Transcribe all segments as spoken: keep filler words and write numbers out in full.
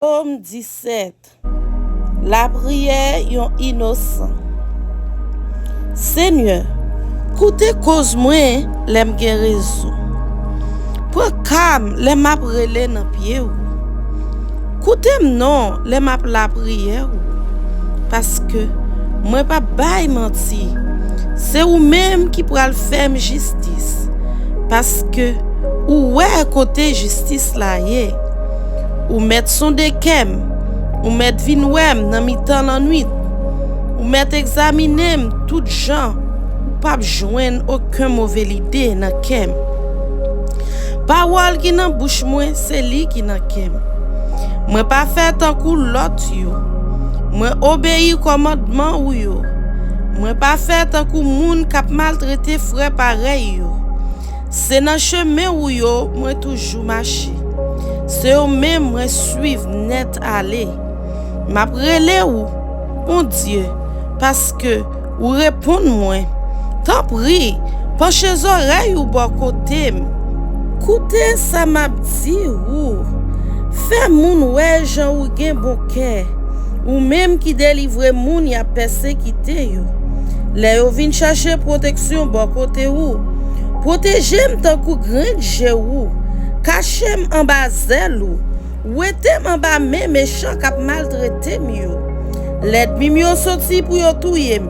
Sòm disèt. Lapriyè yon inosan. Senyè, koute koz mwen lè m gen rezon. Pran ka m lè m ap rele nan pye w. Koute m non lè m ap lapriyè w, paske mwen p ap bay manti. Se ou menm ki pral fè m jistis, paske ou wè kote jistis la ye. Ou mèt sonde kè m, ou mèt vin wè m nan mitan lannwit. Ou mèt egzamine m tout jan, ou p ap jwenn okenn move lide nan kè m. Pawòl ki nan bouch mwen, se li ki nan kè m. Mwen pa fè tankou lòt yo. Mwen obeyi kòmandman ou yo. Mwen pa fè tankou moun k ap maltrete frè parèy yo. Se nan chemen ou yo mwen toujou mache. Se yo menm mwen swiv nèt ale. M ap rele ou, Bondye, paske ou reponn mwen. Tanpri, panche zòrèy ou bò kote m. Koute sa m ap di ou. Fè moun wè jan ou gen bon kè, ou menm ki delivre moun y ap pèsekite yo. Lè yo vin chache pwoteksyon bò kote ou, pwoteje m tankou grenn je ou. Kache m anba zèl ou. Wete m anba men mechan k ap maltrete m yo. Lènmi m yo soti pou yo touye m.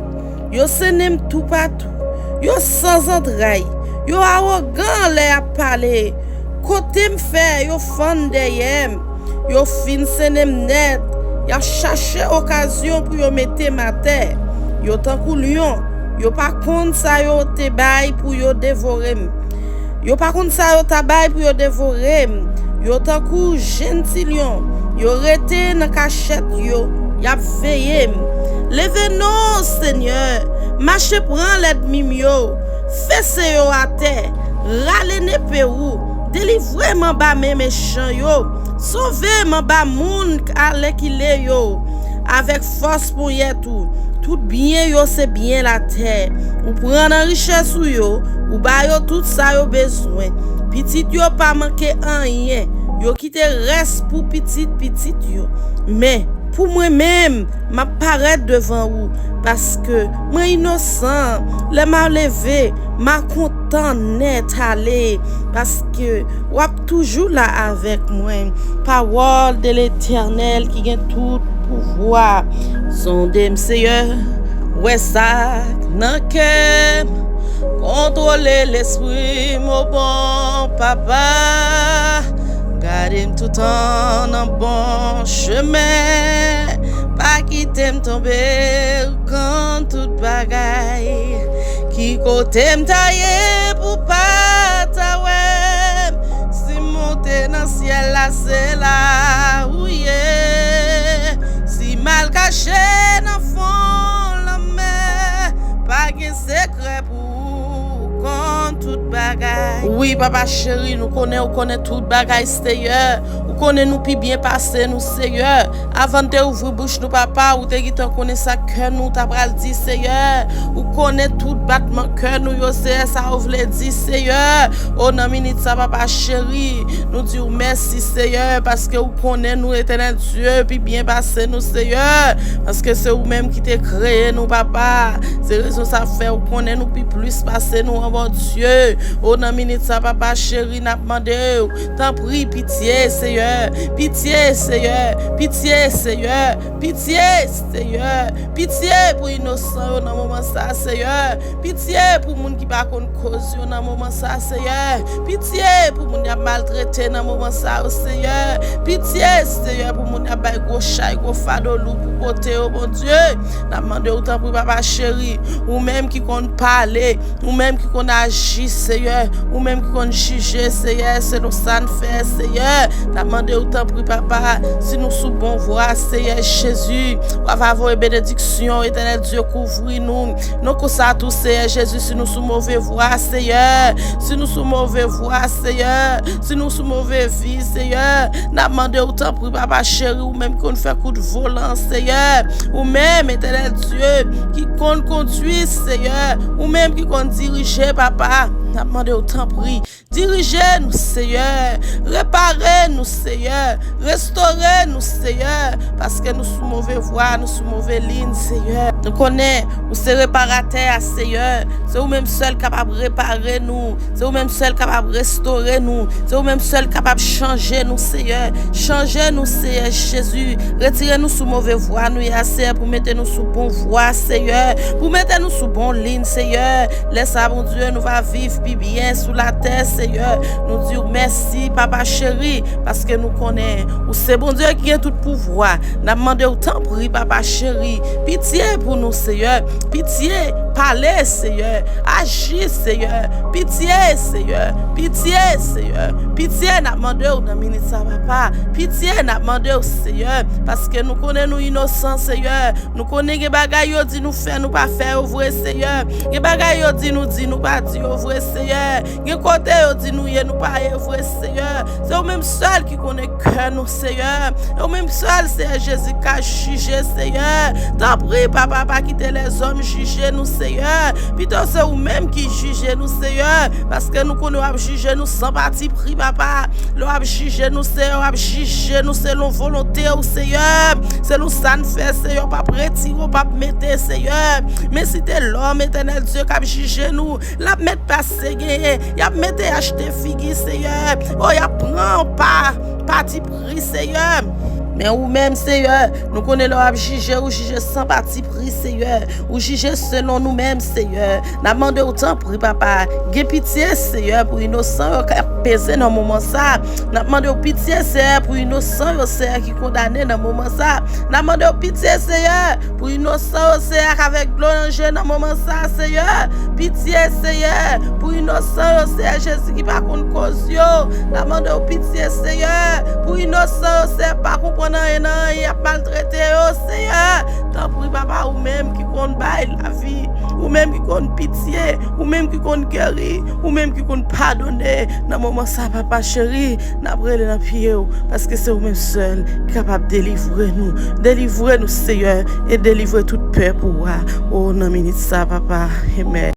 Yo sennen m toupatou. Yo san zantray. Yo awogan lè y ap pale. Kote m fè, yo fann dèyè m. Yo fin sennen m nèt. Y ap chache okazyon pou yo mete m atè. Yo tankou lyon. Yo pa konn sa yo te bay pou yo devore m. Yo pa konn sa yo ta bay pou yo devore m. Yo tankou jenn ti lyon. Yo rete nan kachèt yo. Y ap veye m. Leve non, Senyè. Mache pran lènmi m yo. Fese yo atè. Rale nepe ou. Delivre m anba men mechan yo. Sove m anba moun alèkile yo. Avèk fòs ponyèt ou. Tout byen yo se byen latè. Ou pran nan richès ou yo, ou ba yo tout sa yo bezwen. Pitit yo pa manke anyen. Yo kite rès pou pitit pitit yo. Men, pou mwen menm, m ap parèt devan ou, paske mwen inosan. Lè m a leve, m a kontan nèt ale, paske w ap toujou la avèk mwen. Pawòl de Letènèl ki gen tout pouvwa. Sonde m, Seyè, wè sa k nan kè m. Kontwole lespri m, o bon Papa. Gade m toutan nan bon chemen. Pa kite m tonbe, ou konn tout bagay. Ki kote m ta ye pou pa ta wè m? Si m monte nan syèl la, se la ou ye. Si m al kache nan fon lanmè, pa gen sekrè pou ou, ou konn tout bagay. Wi, Papa cheri, nou konnen ou konnen tout bagay, Seyè. Ou konnen nou pi byen pase nou, Seyè. Avan n te ouvri bouch nou, Papa, ou te gentan konnen sa kè nou ta pral di, Seyè. Ou konnen tout batman kè nou yo, Seyè, sa yo vle di, Seyè. O, nan minit sa, Papa cheri, nou di w mèsi, Seyè, paske ou konnen nou, Etènèl Dye, pi byen pase nou, Seyè. Paske se ou menm ki te kreye nou, Papa. Se rezon sa fè ou konnen nou pi plis pase nou, o Bondye. O, nan minit sa, Papa cheri, n ap mande w, tanpri, pitye, Seyè. Pitye, Seyè. Pitye, Seyè. Pitye, Seyè. Pitye pou inosan yo nan moman sa, Seyè. Pitye pou moun ki pa konn koz yo nan moman sa, Seyè. Pitye pou moun y ap maltrete nan moman sa yo, Seyè. Pitye, Seyè, pou moun y ap bay gwo chay, gwo fado lou pou pote yo, Bondye. N ap mande w, tanpri, Papa cheri, ou menm ki konn pale, ou menm ki konn aji, Seyè, ou menm ki konn jije, Seyè, selon sa n fè, Seyè. N ap mande w, tanpri, Papa, si nou sou bon vwa, Seyè Jezi, w ap voye benediksyon, Etènèl Dye, kouvri nou. Non konsa tou, Seyè Jezi, si nou sou move vwa, Seyè, si nou sou move vwa, Seyè, si nou sou move vi, Seyè, n ap mande w, tanpri, Papa cheri, ou menm ki konn fè kout volan, Seyè, ou menm, Etènèl Dye, ki konn kondui, Seyè, ou menm ki konn dirije, Papa, n ap mande w, tanpri, dirije nou, Seyè. Repare nou, Seyè. Restore nou, Seyè, paske nou sou move vwa, nou sou move liy, Seyè. Nou konnen ou se reparatè a, Seyè. Se ou menm sèl kapab repare nou. Se ou menm sèl kapab restore nou. Se ou menm sèl kapab chanje nou, Seyè. Chanje nou, Seyè Jezi. Retire nou sou move vwa nou ye a, Seyè, pou mete nou sou bon vwa, Seyè. Pou mete nou sou bon liy, Seyè. Lè sa, Bondye, nou va viv pi byen sou latè, Seyè. Nou di w mèsi, Papa cheri, paske nou konnen ou se Bondye ki gen tout pouvwa. N ap mande w, tanpri, Papa cheri, pitye pou nou, Seyè. Pitye, pale, Seyè. Aji, Seyè. Pitye, Seyè. Pitye, Seyè. Pitye, n ap mande w nan minit sa, Papa. Pitye, n ap mande w, Seyè, paske nou konnen nou inosan, Seyè. Nou konnen gen bagay yo di nou fè, nou pa fè yo vre, Seyè. Gen bagay yo di nou di, nou pa di yo vre, Seyè. Gen kote yo di nou ye, nou pa ye vre, Seyè. Se ou menm sèl ki konnen kè nou, Seyè. E ou menm sèl, Seyè Jezi, ka jije, Seyè. Tanpri, Papa, pa kite lèzòm jije nou, Seyè. Pito se ou menm ki jije nou, Seyè. Paske nou konnen w ap jije nou san patipri, Papa. Lè w ap jije nou, Seyè, w ap jije nou selon volonte w, Seyè. Selon sa n fè, Seyè, w p ap retire, w p ap mete, Seyè. Men si te lòm, Etènèl Dye, k ap jije nou, l ap met pase genyen, y ap mete achte figi, Seyè. O, y ap pran pa patipri, Seyè. Men ou menm, Seyè, nou konnen lè w ap jije, ou jije san patipri, Seyè. Ou jije selon nou menm, Seyè. N ap mande w, tanpri, Papa, gen pitye, Seyè, pou inosan yo k ap peze nan moman sa. N ap mande w pitye, Seyè, pou inosan yo, Seyè, ki kondane nan moman sa. N ap mande w pitye, Seyè, pou inosan yo, Seyè, k avèk dlo nan je nan moman sa, Seyè. Pitye, Seyè, pou inosan yo, Seyè Jezi, ki pa konn koz yo. N ap mande w pitye, Seyè, pou inosan yo, Seyè, pa konprann anyen nan anyen, y ap maltrete yo, Seyè. Tanpri, Papa, ou menm ki konn bay lavi, ou menm ki konn pitye, ou menm ki konn geri, ou menm ki konn padone. Nan moman sa, Papa cheri, n ap rele nan pye w, paske se ou menm sèl ki kapab delivre nou. Delivre nou, Seyè, e delivre tout pèp ou a. O, nan minit sa, Papa. Amèn.